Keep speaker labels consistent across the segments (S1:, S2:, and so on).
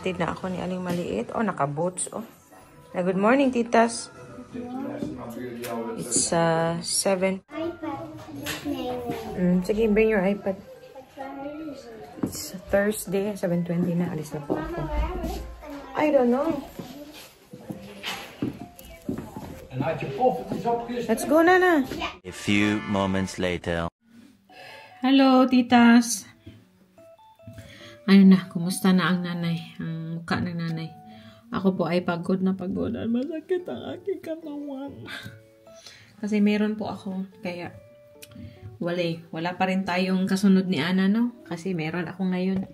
S1: Hinatid na ako ni Aling Maliit. Oh, naka-boots. Oh. Na, good morning, titas. It's 7. Sige, bring your iPad. It's Thursday, 7:20 na. Alis na po ako. I don't know. Let's go, Nana.
S2: A few moments later.
S1: Hello, titas. Ano na, kumusta na ang nanay? Ang mukha ng nanay. Ako po ay pagod na pagod. Masakit ang aking katawan. Kasi meron po ako. Kaya, wala pa rin tayong kasunod ni Ana, no? Kasi meron ako ngayon.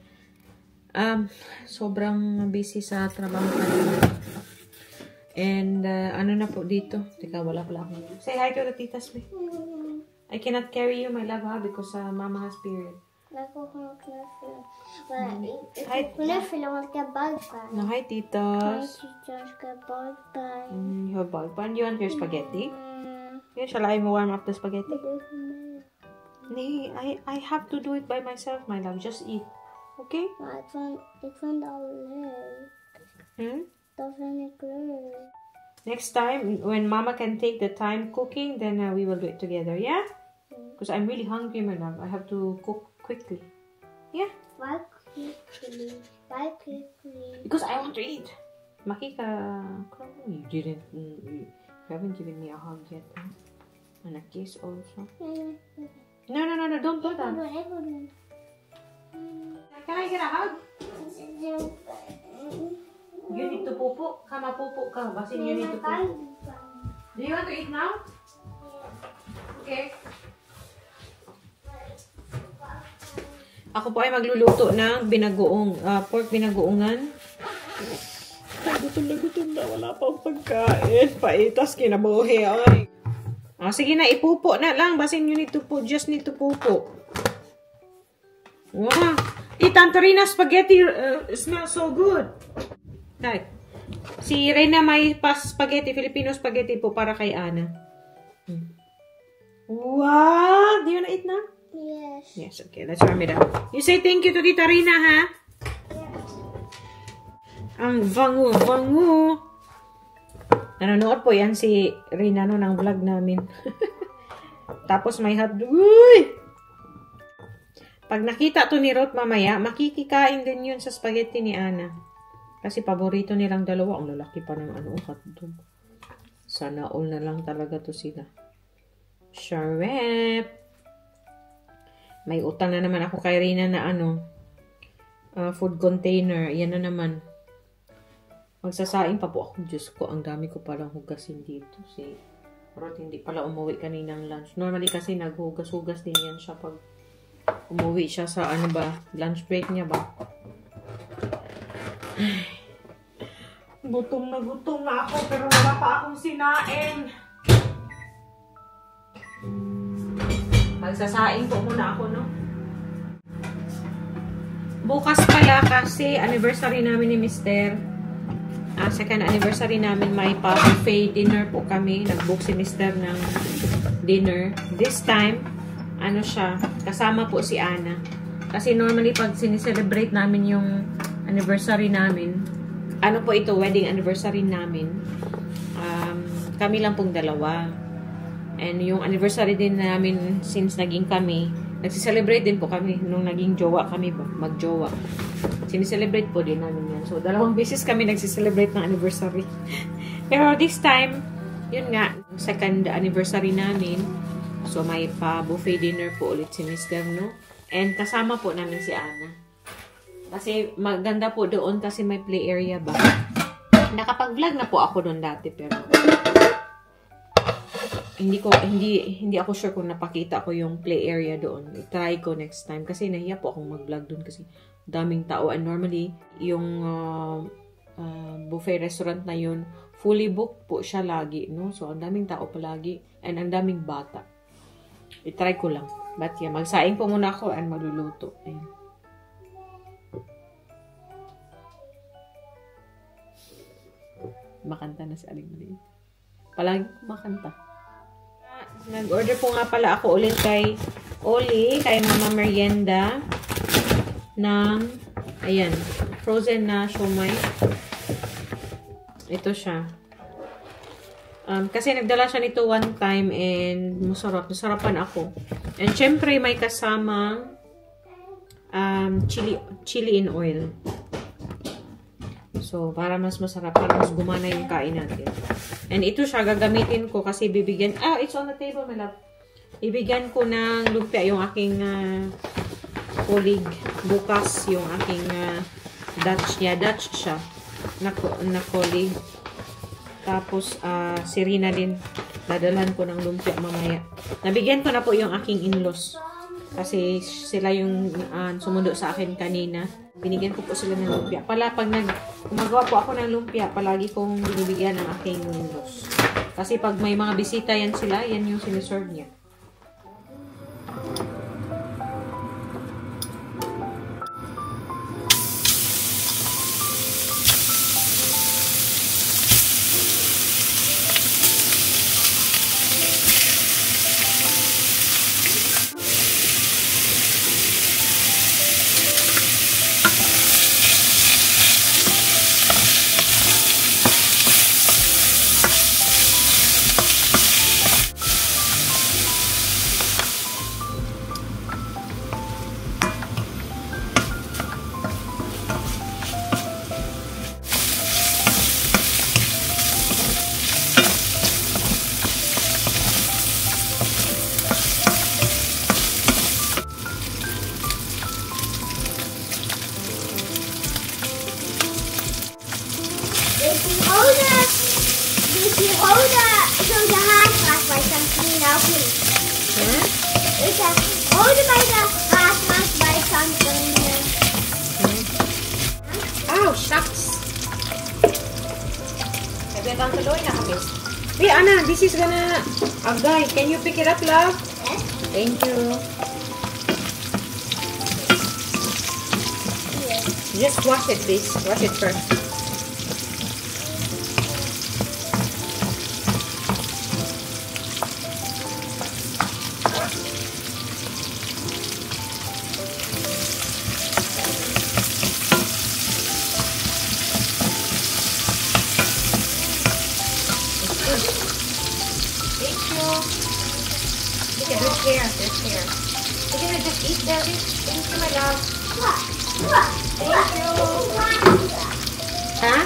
S1: Sobrang busy sa trabaho kanina. And, ano na po dito? Teka, wala pala ako. Say hi to the titas, me. I cannot carry you, my love, ha? Because mama has period.
S3: Hi.
S1: No, hi, titas.
S3: Hi, titas. Bye-bye.
S1: You have bye-bye. You want your spaghetti? Yeah, shall I warm up the spaghetti? Nee, I have to do it by myself, my love. Just eat. Okay?
S3: Maar ik vind dat leuk. Dat vind ik leuk.
S1: Next time, when mama can take the time cooking, then we will do it together, yeah? Because I'm really hungry, my love. I have to cook quickly. Yeah?
S3: Why quickly? Why quickly?
S1: Because I want to eat. Makika, you didn't, you haven't given me a hug yet. Huh? And a kiss also. No, no, no, no, don't do that. Can I get a hug? You need to pupo. Kama pupo ka. Basin, you need to pupo. Do you want to eat now? Okay. Ako po ay magluluto ng binagoong, pork binagoongan. Gutom na gutom na. Wala pang pagkain. Paitas kinabuhi. Ay. Ah, sige na, ipupo na lang. Basin, you need to po, just need to pupo. Wow. Tante Rina spaghetti smells so good. Hi. Si Reyna may pas spaghetti, Filipino spaghetti po para kay Ana. Wow! Do you wanna eat now?
S3: Yes.
S1: Yes, okay. Let's warm it up. You say thank you to Tita Rina, ha?
S3: Yes.
S1: Ang vangu-vangu. Nanonood po yan si Rina no ng vlog namin. Tapos may hotdog. Uy! Pag nakita to ni Ruth mamaya, makikikain din yun sa spaghetti ni Ana. Kasi paborito nilang dalawa. Ang lalaki pa ng ano, hotdog. Sana all na lang talaga to sila. Sharep! May utang na naman ako kay Rina na ano, food container. Yan na naman. Magsasaing pa po ako. Diyos ko, ang dami ko palang hugasin dito. Si Ruth hindi pala umuwi kaninang lunch. Normally kasi naghugas-hugas din yan siya pag umuwi siya sa ano ba, lunch break niya ba. Ay, gutom na ako pero wala pa akong sinain. Magsasaing po muna ako, no? Bukas pala kasi anniversary namin ni Mister. Second anniversary namin, may pa-buffet dinner po kami. Nag-book si Mister ng dinner. This time, ano siya, kasama po si Ana. Kasi normally pag sineselebrate namin yung anniversary namin, ano po ito, wedding anniversary namin, kami lang pong dalawa. And yung anniversary din namin since naging kami, nagsiselebrate din po kami nung naging jowa kami ba, magjowa. Sineselebrate po din namin yan. So, dalawang beses kami nagsiselebrate ng anniversary. Pero this time, yun nga, second anniversary namin. So, may pa-buffet dinner po ulit si Mr. no? And kasama po namin si Ana. Kasi maganda po doon kasi may play area ba. Nakapag-vlog na po ako doon dati pero hindi ako sure kung napakita ko yung play area doon. I-try ko next time kasi nahiya po akong mag-vlog doon kasi daming tao. And normally, yung buffet restaurant na yun, fully booked po siya lagi, no? So, ang daming tao palagi and ang daming bata. I-try ko lang. But yeah, magsaing po muna ako and magluluto. Ayun. Makanta na si Aling Maliit. Palagi kumakanta. Nag-order po nga pala ako ulit kay Oli, kay Mama Merienda, ng Ayan. Frozen na siomai. Ito siya. Kasi nagdala siya nito one time and masarap. Nasarapan ako. And syempre, may kasamang chili in oil. So, para mas masarap, para mas gumana yung kain natin. And ito siya, gagamitin ko kasi bibigyan... Ah, it's on the table, my love. Ibigyan ko ng lumpia yung aking colleague. Bukas yung aking Dutch. Yeah, Dutch siya. Na colleague. Tapos, si Rina din. Dadalhan ko ng lumpia mamaya. Nabigyan ko na po yung aking in-laws. Kasi sila yung sumundo sa akin kanina. Binigyan ko po sila ng lumpia. Pala, pag gumagawa po ako ng lumpia, palagi kong binibigyan ng aking in-laws. Kasi pag may mga bisita yan sila, yan yung siniserve niya.
S3: Dus die rode, zo de haardraad bij Santorina of niet?
S1: Huh?
S3: Dus de rode bij de haardraad bij Santorina.
S1: Oh, shucks. Hey, Anna, this is gonna... Agay, can you pick it up, love?
S3: Yes.
S1: Thank you.
S3: Yes.
S1: Just wash it, please. Wash it first. Thank you. Look at there's hair. There's hair. You're gonna just eat that. Thank you, my love.
S3: Thank
S1: you. Huh?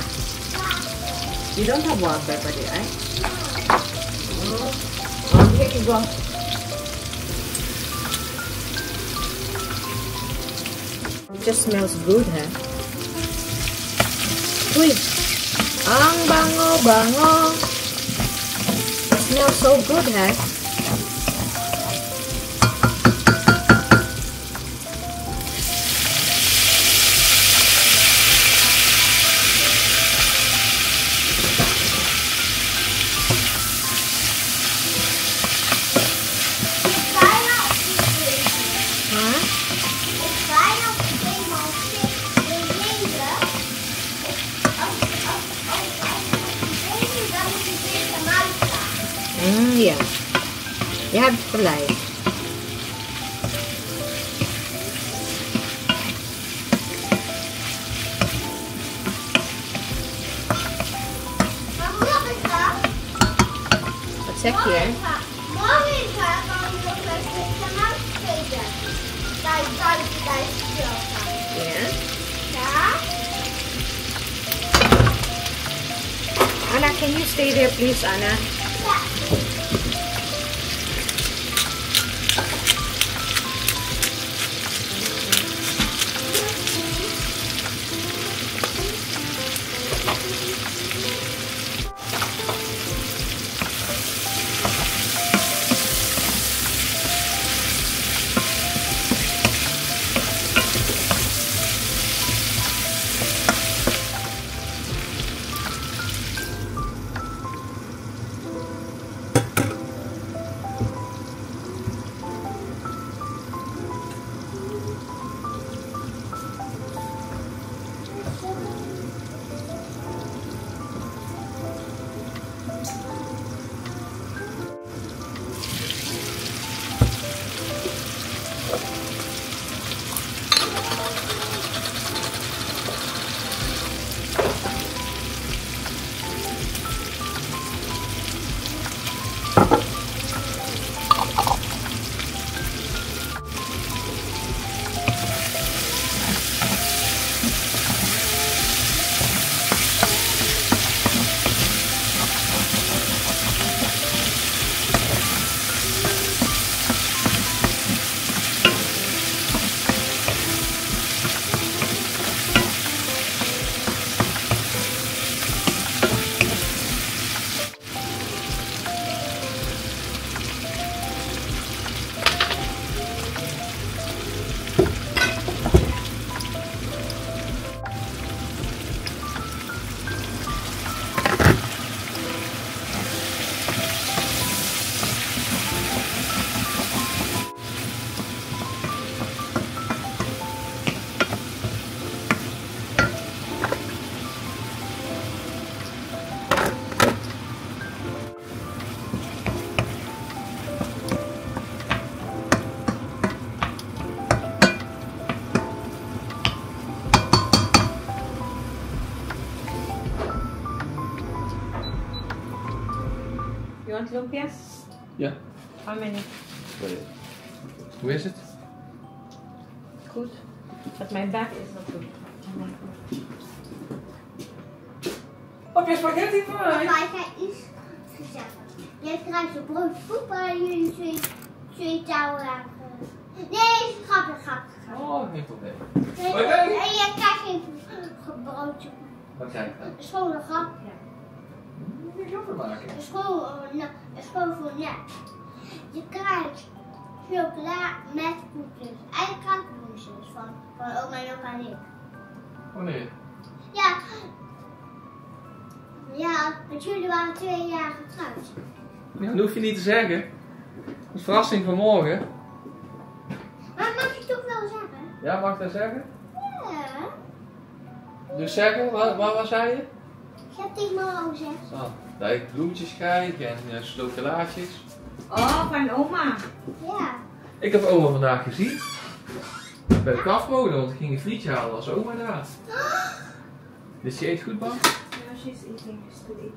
S1: You don't have water, buddy, right? Oh, here you go. It just smells good, huh? Uy! Ang bango, bango! It smells so good, huh? Huh?
S3: Is bijna op tweemaal negen. Als dan moet je deze muis slaan.
S1: Yeah. You have to fly.
S3: Maar morgen gaat,
S1: Wat zeg je?
S3: Morgen gaat kan ik ook met deze muis spelen. Bij buiten bij de speeltuin.
S1: Yeah.
S3: Ja?
S1: Anna, can you stay there, please, Anna?
S3: Ja.
S1: Lumpia?
S4: Ja.
S1: How many?
S4: Twee. Hoe is het?
S1: Good. But my back is not good.
S4: Heb je spaghetti voor mij?
S3: Papa, ik ga iets zeggen. Jij krijgt een brood voet waar jullie twee touwen aan. Nee, grapje, grapje, grapje.
S4: Oh, geen probleem.
S3: Nee,
S4: Hoi, hoi.
S3: en jij krijgt geen broodje.
S4: Wat krijg ik dan?
S3: Het is gewoon een grapje.
S4: Moet ik grappen maken?
S3: Het is gewoon voor net. Je krijgt chocola met koekjes en kruidkoekjes van oma en opa en ik.
S4: Wanneer?
S3: Ja. Ja, want jullie waren 2 jaar getrouwd.
S4: Ja, dat hoef je niet te zeggen. Dat is verrassing van morgen.
S3: Maar mag je toch wel zeggen?
S4: Ja, mag ik dat zeggen?
S3: Ja.
S4: Dus zeggen, wat zei je?
S3: Ik heb tegen mama al gezegd.
S4: Oh, dat ik bloemetjes krijg en chocolaatjes.
S1: Oh, van oma.
S3: Ja.
S4: Ik heb oma vandaag gezien. Bij de kafmolen, want ik ging een frietje halen als oma daar. Dus je eet goed, Bam?
S1: Ja, she's eating. She's good eating.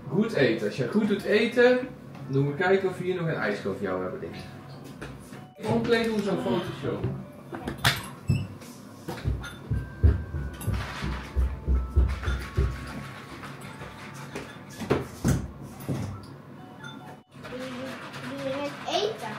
S4: Goed eten. Als je goed doet eten, dan doen we kijken of we hier nog een ijsco voor jou hebben liggen. Omkleden doen we zo'n fotoshow.
S3: Doe je het eten?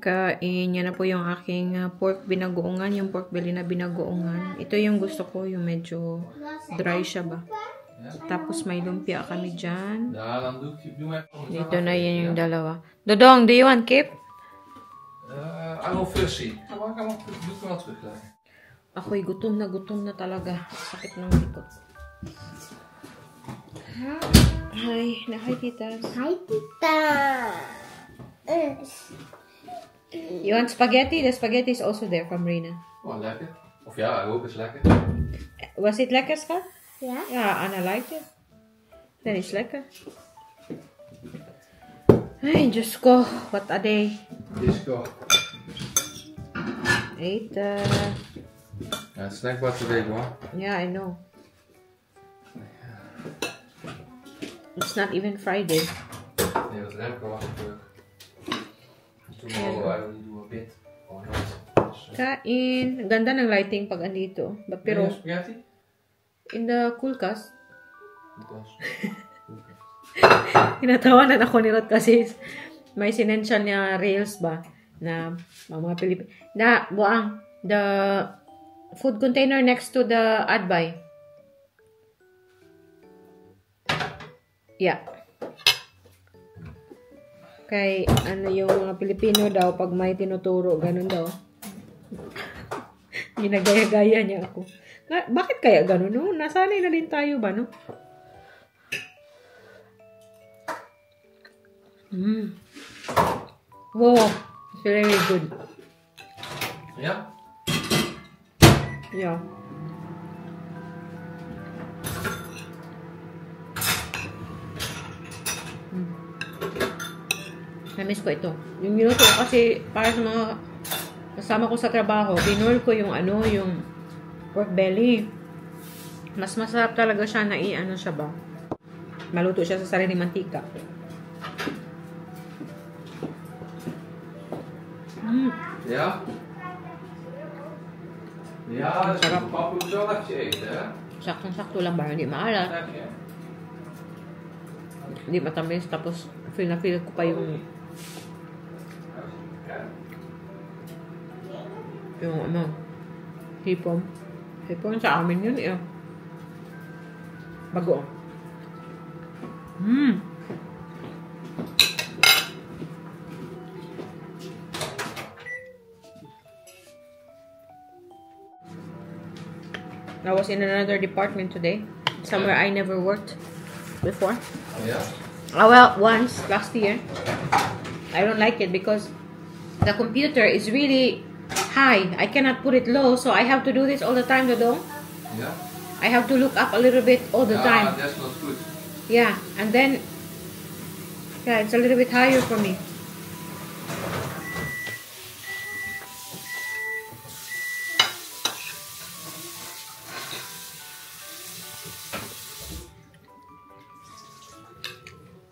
S1: Kain. Yan na po yung aking pork binagoongan. Yung pork belly na binagoongan. Ito yung gusto ko. Yung medyo dry siya ba. Tapos may lumpia kami dyan.
S4: Ja, dan doe ik, doe maar even.
S1: Dito na yun yung dalawa. Dodong, do you want keep?
S4: I will first see. Ga maar, doe ik wel terugleggen.
S1: Ako'y gutom na talaga. Sakit ng likod. Hi. Hi, tita.
S3: Hi, tita.
S1: You want spaghetti? The spaghetti is also there from Rina.
S4: Oh, lekker. Of ja, I hope it's lekker.
S1: Was it lekker, schat?
S3: Ja.
S1: Ja, Anna liked it. Then it's lekker. Ay, Diyos ko. What a day.
S4: Disco.
S1: Ate.
S4: Ja, het snackbar today, hoor.
S1: Yeah, I know. It's not even Friday.
S4: Nee, want Remco was terug. Tomorrow I will do a bit or not. Dus,
S1: Kain. Ganda ng lighting pag andito. But pero
S4: Wil je spaghetti?
S1: In the koelkast.
S4: Koelkast.
S1: Tinatawanan ako ni Rod kasi may sinensya niya reels ba na mga Pilipino. Na, buang, the food container next to the adbay. Yeah. Kay ano yung mga Pilipino daw pag may tinuturo, ganun daw. Ginagaya-gaya niya ako. Bakit kaya ganun, no? Nasanay na din tayo ba, no? Wow, it's very good.
S4: Yeah?
S1: Yeah. Namiss ko ito. Yung niluto ko kasi para sa mga kasama ko sa trabaho, binurl ko yung ano, yung pork belly. Mas masarap talaga siya na i-ano siya ba? Maluto siya sa sariling mantika.
S4: Ja? Ja, dat is goed. Papa moet wel even eten, hè?
S1: Saktong-sakto lang ba? Hindi maalat.
S4: Lekker.
S1: Hindi matamis. Tapos, feel na feel ko pa yung ano, hipon. Hipon sa amin yun eh. Bagoong. I was in another department today. Somewhere I never worked before.
S4: Yeah?
S1: Oh, well, once last year. I don't like it because the computer is really high. I cannot put it low, so I have to do this all the time, Dodong.
S4: Yeah.
S1: I have to look up a little bit all the
S4: Yeah,
S1: time.
S4: That's not good.
S1: Yeah, and then yeah, it's a little bit higher for me.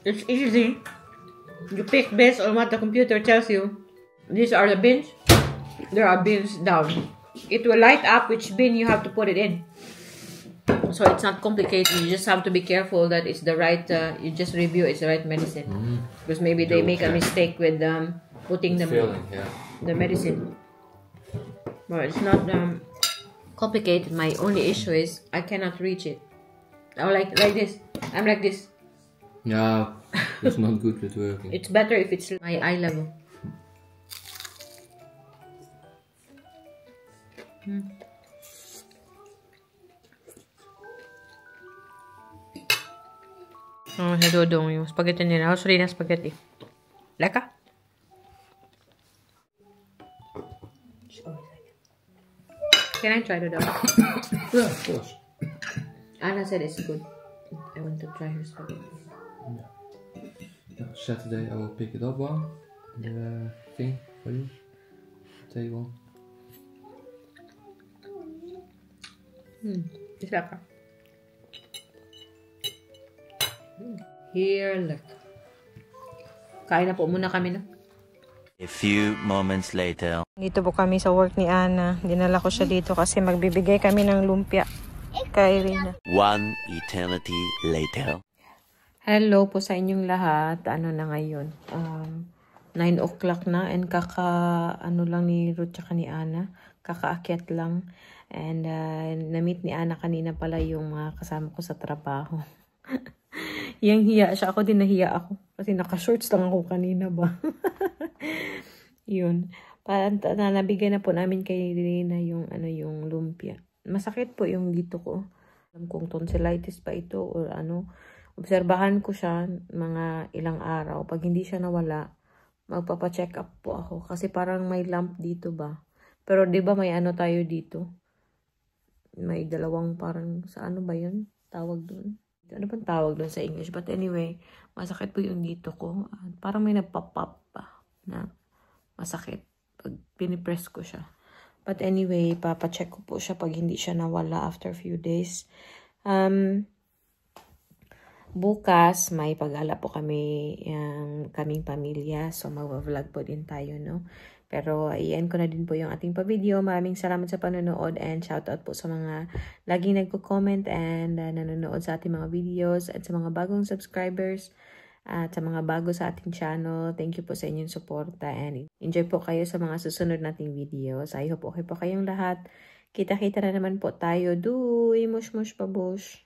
S1: It's easy. You pick based on what the computer tells you. These are the bins. There are bins down. It will light up which bin you have to put it in. So it's not complicated. You just have to be careful that it's the right, you just review it's the right medicine. Because maybe they make a mistake with putting the,
S4: Filling, yeah.
S1: the medicine. But it's not complicated. My only issue is I cannot reach it. I'm like this. I'm like this.
S4: Yeah, it's not good with working.
S1: It's better if it's my eye level. Oh, si Dodong yung spaghetti nila. How's Rina spaghetti? Lekker? Can I try, Dodong?
S4: Yeah, of course.
S1: Anna said it's good. I want to try her spaghetti.
S4: Yeah, Saturday I will pick it up one. The thing for you. Table.
S1: It's lekker. Heerlijk. Kain na po muna kami, no?
S2: A few moments later.
S1: Dito po kami sa work ni Ana. Dinala ko siya dito kasi magbibigay kami ng lumpia kay Rina.
S2: One eternity later.
S1: Hello po sa inyong lahat. Ano na ngayon? 9 o'clock na and kaka ano lang ni Ruth tsaka ni Ana. Kakaakyat lang. And na-meet ni Ana kanina pala yung mga kasama ko sa trabaho. Yang hiya siya. Ako din nahiya ako. Kasi naka-shorts lang ako kanina ba. Yun. Parang nabigay na po namin kay Rina yung, ano, yung lumpia. Masakit po yung dito ko. Alam kong tonsillitis pa ito or ano. Obserbahan ko siya mga ilang araw. Pag hindi siya nawala, magpapa-check up po ako. Kasi parang may lump dito ba. Pero 'di ba may ano tayo dito? May dalawang parang sa ano ba yun? Tawag doon. Ano bang tawag doon sa English? But anyway, masakit po yung dito ko. At parang may nagpa-pop pa na masakit pag pinipress ko siya. But anyway, papacheck ko po siya pag hindi siya nawala after few days. Bukas, may paggala po kami, kaming pamilya. So, magva-vlog po din tayo, no? Pero, i-end ko na din po yung ating pa-video. Maraming salamat sa panonood and shoutout po sa mga laging nagko-comment and nanonood sa ating mga videos at sa mga bagong subscribers at sa mga bago sa ating channel. Thank you po sa inyong suporta and enjoy po kayo sa mga susunod nating videos. I hope okay po kayong lahat. Kita-kita na naman po tayo. Doei! Mush mush babush!